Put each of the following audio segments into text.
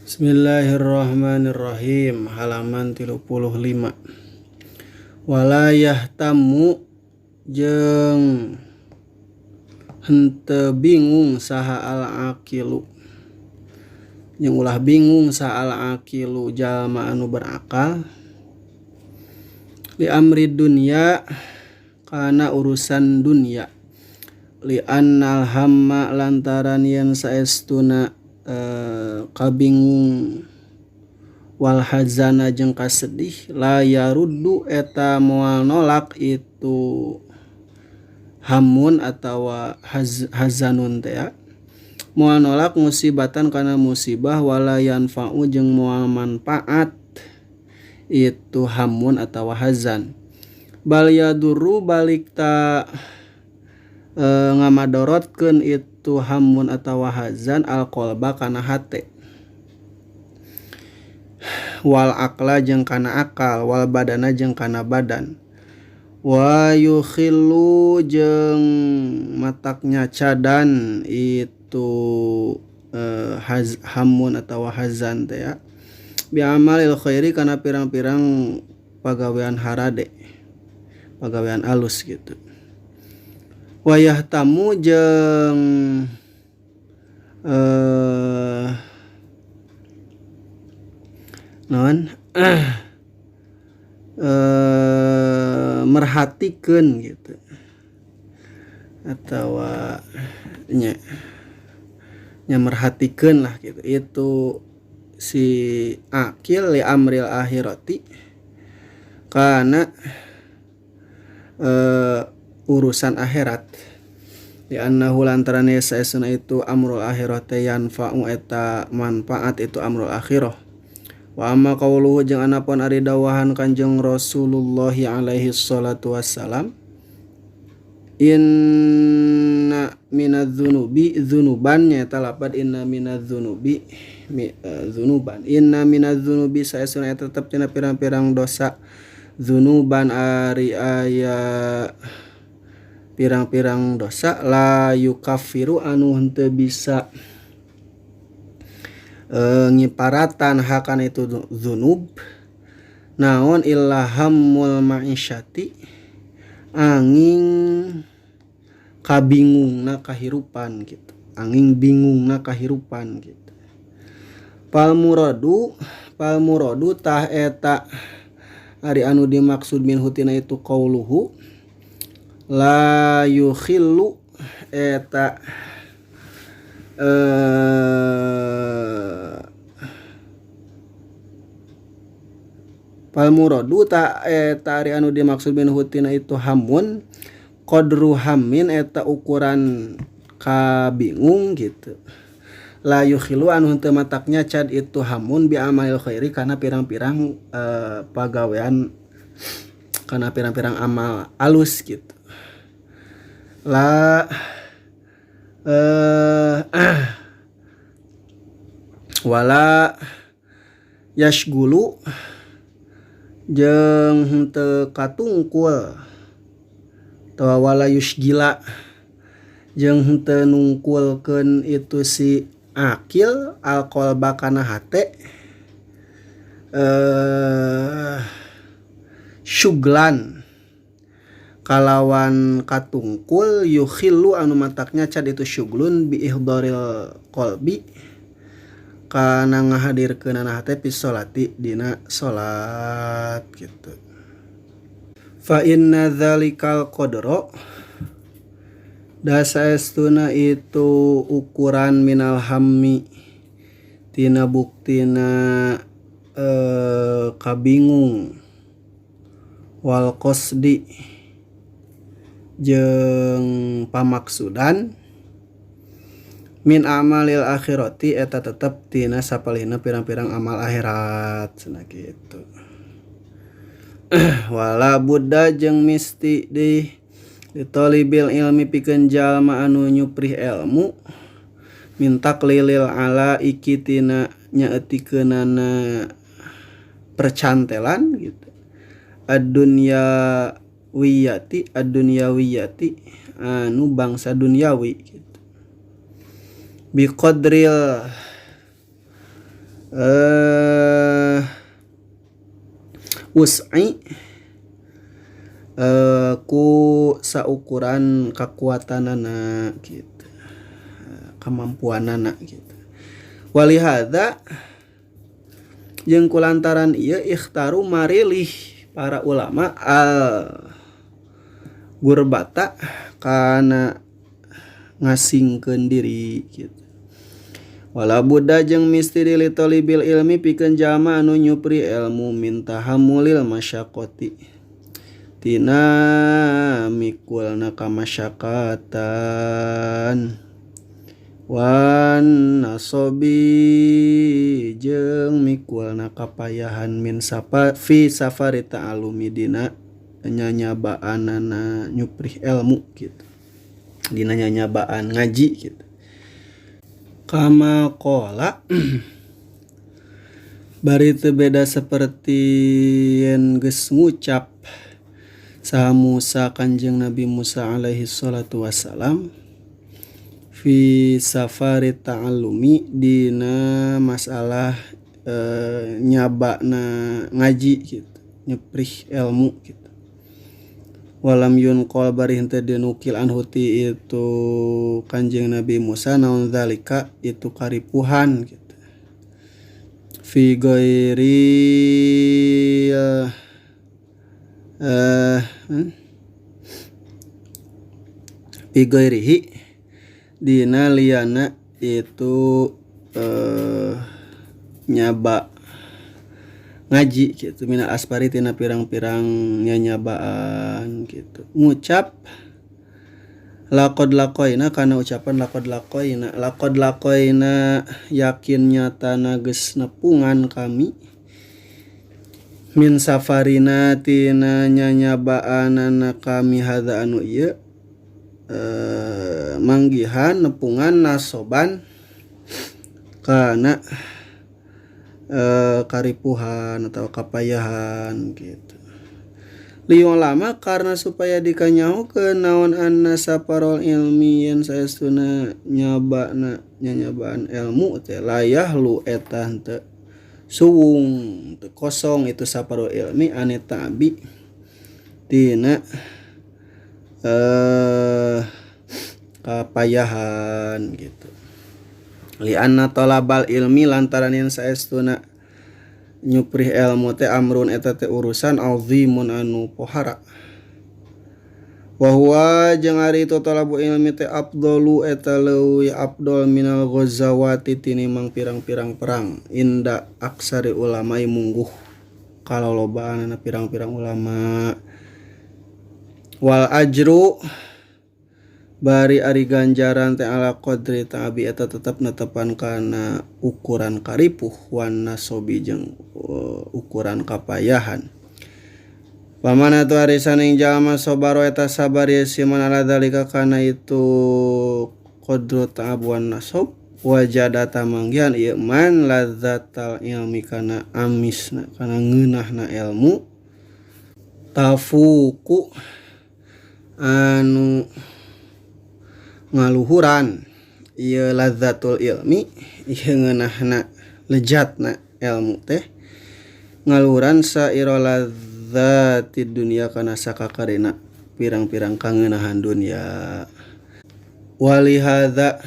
Bismillahirrahmanirrahim, halaman 35. Wala yahtamu jeung henteu bingung saha al-aqilu, jeung ulah bingung saha al-aqilu jalma anu berakal, li amri dunya kana urusan dunya, li annal hamma lantaran yen saestuna kabingung wal hazana jeung kasedih, la yaruddu eta moal nolak itu hamun atawa hazanun teh ya, moal nolak musibatan kana musibah, wala yanfa'u jeung moal manfaat itu hamun atawa hazan, bal yadurru balik ta ngamadorotkeun itu hamun atawa hazan alqalba kana hate, wal akla jeung kana akal, wal badana jeung kana badan, wa yukhillu jeung mataknya cadan itu hamun atawa hazan teh ya, bi amalil khairi kana pirang-pirang pagawean harade, pagawean alus gitu. Wayah tamu jeung naon merhatikeun gitu atawa nya nya merhatikeun lah gitu itu si akil li amril akhirati kana urusan akhirat, di annahu lantaran saesuna itu amrul akhirah teh yanfa'u eta manfaat itu amrul akhirah. Wa amma qauluhu jeung anapun ari dawahan Kanjeng Rasulullah alaihi salatu wassalam, inna minadz-dzunubi dzunuban, nyaeta lapad inna minadz-dzunubi dzunuban, inna minadz-dzunubi saesuna eta tetep tina pirang-pirang dosa, dzunuban ari aya pirang-pirang dosa, la yukaffiru anu henteu bisa ngiparatan hakan itu dzunub, naon illa hammul ma'isyati angin kabingungna kahirupan gitu, angin bingungna kahirupan gitu. Pal muradu tah eta ari anu dimaksud min hutina itu qauluhu la yukhillu eta pal muradu ta eta ari anu dimaksud min hutina itu hamun qadru hamin eta ukuran kabingung gitu, la yukhilu anu henteu mataknya cad itu hamun bi amalil khairi kana pirang-pirang pagawean, kana pirang-pirang amal alus gitu. La wala yashgulu jeung henteu katungkul atawa wala yushgila jeung henteu nungkulkeun itu si akil alqalba kana hate syuglan kalawan katungkul yukhillu anu mataknya cad itu syuglun bi ihdharil qalbi kana ngahadirkeunana hate fi sholati dina salat gitu. Fa inna dzalikal qadra da saestuna itu ukuran minal hammi tina buktina kabingung wal qasdi jeung pamaksudan min amalil akhirati eta tetep tina sapalihna pirang-pirang amal akhirat cenah kitu. Wala budda jeung misti di talibil ilmi pikeun jalma anu nyuprih ilmu minta lilil ala iki tina nyaeutikeunana percantelan gitu, ad-dunya wiyati ad-dunyawiyati anu bangsa dunyawi gitu, biqadril Wus'i ku saukuran kakuatanana gitu, kamampuanana gitu. Walihadza jeung kulantaran ieu ikhtaru marilih para ulama al gurbata kana ngasingkeun diri gitu. Wala budda jeung misti li talibil ilmi pikeun jalma anu nyupri ilmu min tahammulil masyaqqati tina mikulna kamasyakatan wan nasobi jeung mikulna kapayahan min sapa fi safari ta'alumi dina nyanyabaanana nyuprih ilmu gitu, dina nyanyabaan ngaji gitu. Kama qala bari teu beda saperti yen geus ngucap saha Musa Kanjeng Nabi Musa alaihi salatu wassalam fi safari ta'allumi dina masalah nyabana ngaji gitu, nyeprih ilmu gitu. Walam yunqal bari henteu dinukil anhu ti itu Kanjeng Nabi Musa naon zalika itu karipuhan gitu. Fi ghairi fi ghairihi dina liyana itu nyaba ngaji gitu, minal asfari tina pirang-pirang nyanyabaan gitu. Ngucap laqad laqaina kana ucapan laqad laqaina, laqad laqaina yakin nyatana geus nepungan kami min safarina tina nyanyabaanana kami hadza anu ieu manggihan nepungan nasoban kana karipuhan atau kapayahan gitu. Liung lama karena supaya dikanyahokeun naon anna saparol ilmi yen saestuna nyabana nyanyabaan ilmu teh layah lu eta henteu suwung teu kosong itu saparol ilmi ane tabi tina kapayahan gitu. Li anna talabal ilmi lantaran yen saestuna nyuprih ilmu teh amrun eta teh urusan azimun anu pohara. Wa huwa jeung ari itu talabu ilmi teh afdalu eta leuwih afdal minal ghazawati tinimang pirang-pirang perang inda aksari ulama mungguh kalolobaanana pirang-pirang ulama. Wal ajru bari ari ganjaran teh ala qadri ta'abi eta tetep netepan kana ukuran karipuh wan nasobi jeung ukuran kapayahan. Pamana tu ari saning jalma sabaro eta sabar ye siman ala dzalika kana itu qadru ta'ab wan nasob wajada tamanggihan ieu man lazzatal ilmi kana amisna kana ngeunahna ilmu tafuku anu ngaluhuran ieu lazzatul ilmi ieu ngeunahna lejatna ilmu teh ngaluhuran saira lazzatid dunya kana sakakarena pirang-pirang kangeunahan dunya. Walihadza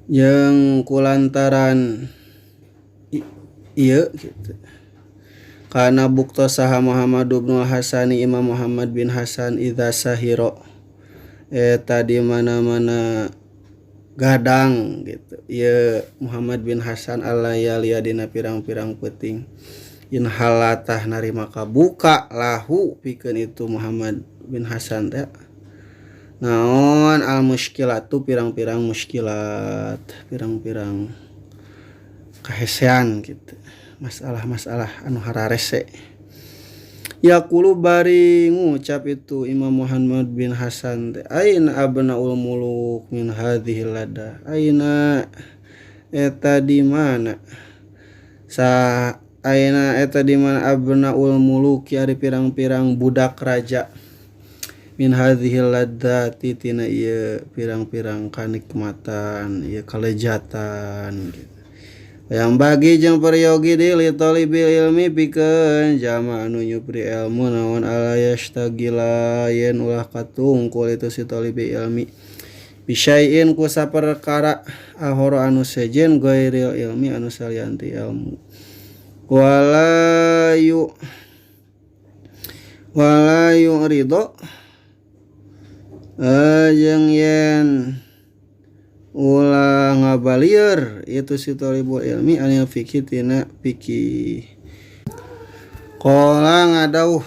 jeung kulantaran ieu gitu kana bukta saha Muhammad bin Hasan Imam Muhammad bin Hasan idza sahiro eta di mana-mana gadang gitu ieu Muhammad bin Hasan al-Layali dina pirang-pirang peuting in halatah narima kabuka lahu pikeun itu Muhammad bin Hasan teh naon al muskilatu pirang-pirang muskilat pirang-pirang kahesean gitu masalah-masalah anu hararese. Yaqulu bari ngucap itu Imam Muhammad bin Hasan teh aina abnaul muluk min hadhihi lada aina eta di mana sa aina eta di mana abnaul muluk ari pirang-pirang budak raja min hadhihi ladati tina ieu pirang-pirang kanikmatan ieu kalejatan gitu. Yang bagi jeung peryogi di li talibil ilmi pikeun jalma anu nyupri ilmu naon ala yastagila yen ulah katungkul itu si talibi ilmi bisyai'in ku saperkara ahoro anu sejen ghairil ilmi anu salianti ilmu wala yu ridho jeung yen ulah ngabalieur itu si thalibul ilmi anil fikih tina fikih. Qala ngadauh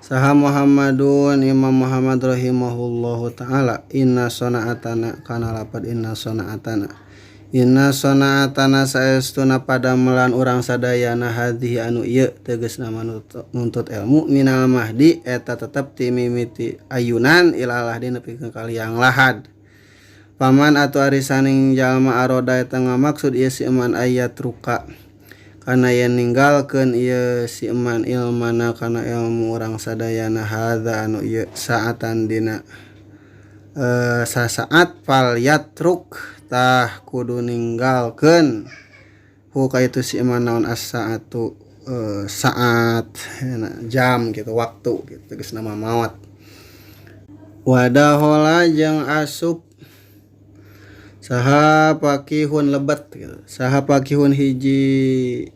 saha Muhammadun Imam Muhammad rahimahullahu taala inna sana'atana kana lapad inna sana'atana inna sana'atana saestuna padamelan urang sadayana hadhihi anu ieu tegasna nuntut ilmu minal mahdi eta tetep ti mimiti ayunan ilalah di nepi ka kaliang lahad. Paman atau arisaning jalma aroda eta ngamaksud ieu si eman ayat ruka kana yen ninggalkeun ieu si eman ilmana kana ilmu urang sadayana hadza anu ieu saatan dina sasaat fal yatruk tah kudu ninggalkeun hu ka itu si eman naon as-saatu saat jam gitu waktu gitu geus nama maot. Wadahola jeung asup saha pakihun lebat gitu. Saha pakihun hiji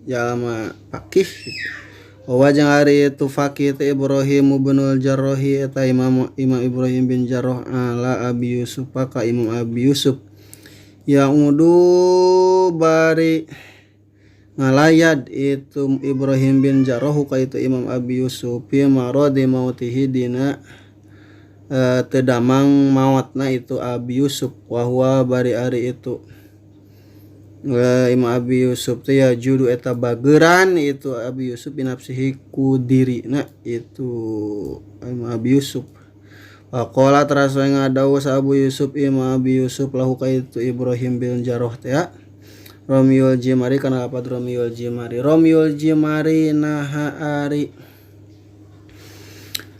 jalma pakih gitu. Wa jeung ari itu fakih teh Ibrahim binul Jarrahi eta Imam Ibrahim bin Jarrah ala Abi Yusuf ka Imam Abi Yusuf yaudu bari ngalayad itu Ibrahim bin Jarrah ka itu Imam Abi Yusuf fi maradi mautihi dina tedamang maotna itu Abi Yusuf wahwa bari ari itu Imam Abi Yusuf teh ya judu eta bageran itu Abi Yusuf binafsihi ku dirina itu Imam Abi Yusuf. Waqala teras ngadawuh sa Abu Yusuf Imam Abi Yusuf lahu ka itu Ibrahim bin Jarrah teh ya Romyul Jimari kana lapad Romyul Jimari Romyul Jimari naha ari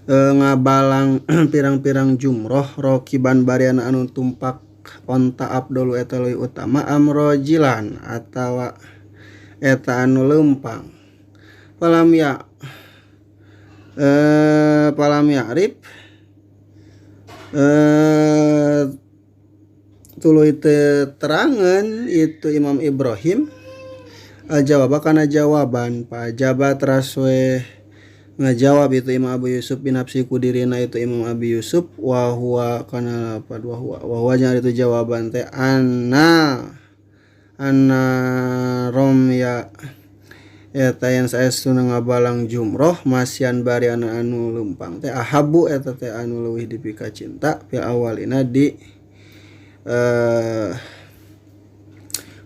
ngabalang pirang-pirang jumroh rokiban bariana anu tumpak onta abdolu eta leuwih utama amrojilan atawa eta anu leumpang palam ya palam ya'rif tuluy teu terangeun itu Imam Ibrahim jawab kana jawaban pajabat raswe ngajawab itu Imam Abu Yusuf binafsi kudirina itu Imam Abi Yusuf wa huwa kana lapad wa huwa nya itu jawaban teh anna romya eta yang saestuna ngabalang jumroh masian bari anu leumpang teh ahabu eta teh anu leuwih dipika cinta fi awalina di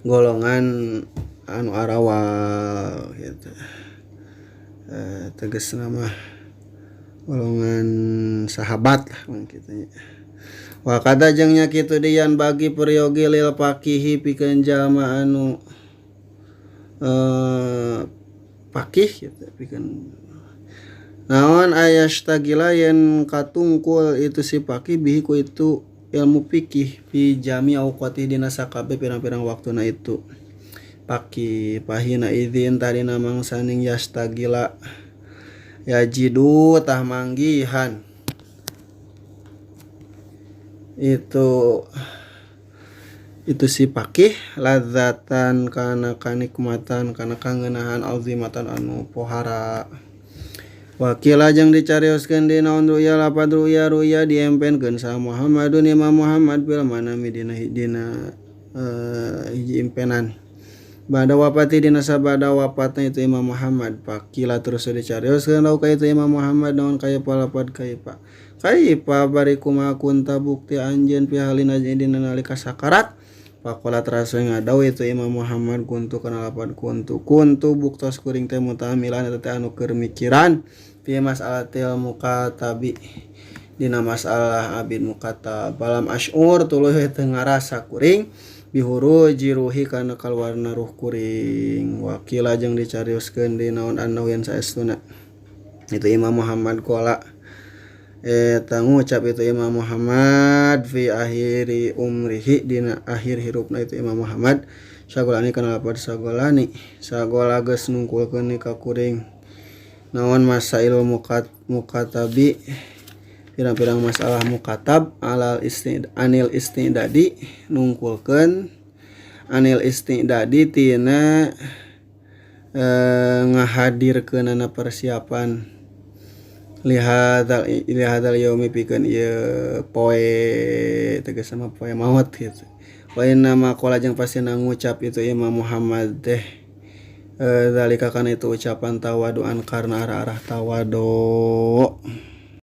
golongan anu arawal gitu. Tegas nama golongan sahabat lah kitu nya. Wa kada jeung nya kitu dian bagi peryogi lil faqihi pikeun jalma anu fakih gitu pikeun naon ayastagila yen katungkul itu si fakih bihi ku itu ilmu fikih fi jami auqati dina sakabeh pirang-pirang waktuna itu paki pahina idzin tadina mangsaning yastagila yajidu tah manggihan itu si pakih ladzatan kana kanikmatan kana kangenahan azimatan anu pohara. Wakila jeung dicarioskeun dina naon ruya lapad ruya ruya diempenkeun sa Muhammadun Imam Muhammad bil manami dina dina hiji impenan bada wafati dina sabada wafatna itu Imam Muhammad. Pakila terus dicarioskeun lau ka itu Imam Muhammad naon kaya palapad kaipa kaipa bari kumaha kunta bukti anjeun fi halina dina nalika sakarat. Pakola terasa ngadau itu Imam Muhammad kuntu kana lapad kuntu kuntu buktos kuring teh mutamilan eta teh anu keur mikiran fi mas'alatil mukatabi dina masalah abid mukatab balam asyur tuluy teu ngarasa kuring bihuru jiruhi kana kaluarna ruh kuring. Wakila jeung dicarioskeun di naon annahu yen saestuna itu Imam Muhammad qala eta ngucap itu Imam Muhammad fi akhiri umrihi dina akhir hirupna itu Imam Muhammad Sagolani kana lapad sagolani sagola geus nungkulkeun ka kuring naon masail mukat mukatabi pirang-pirang masalah mukatab alal isti anil istidadi nungkulkeun anil istidadi tina ngahadirkeunana persiapan lihadzal lihadzal yaumi pikeun ieu poe tegasna mah poe maot gitu. Wa inna ma qala jeung pastina ngucap itu Imam Muhammad teh zalika kana itu ucapan tawaduan karena arah-arah tawadu.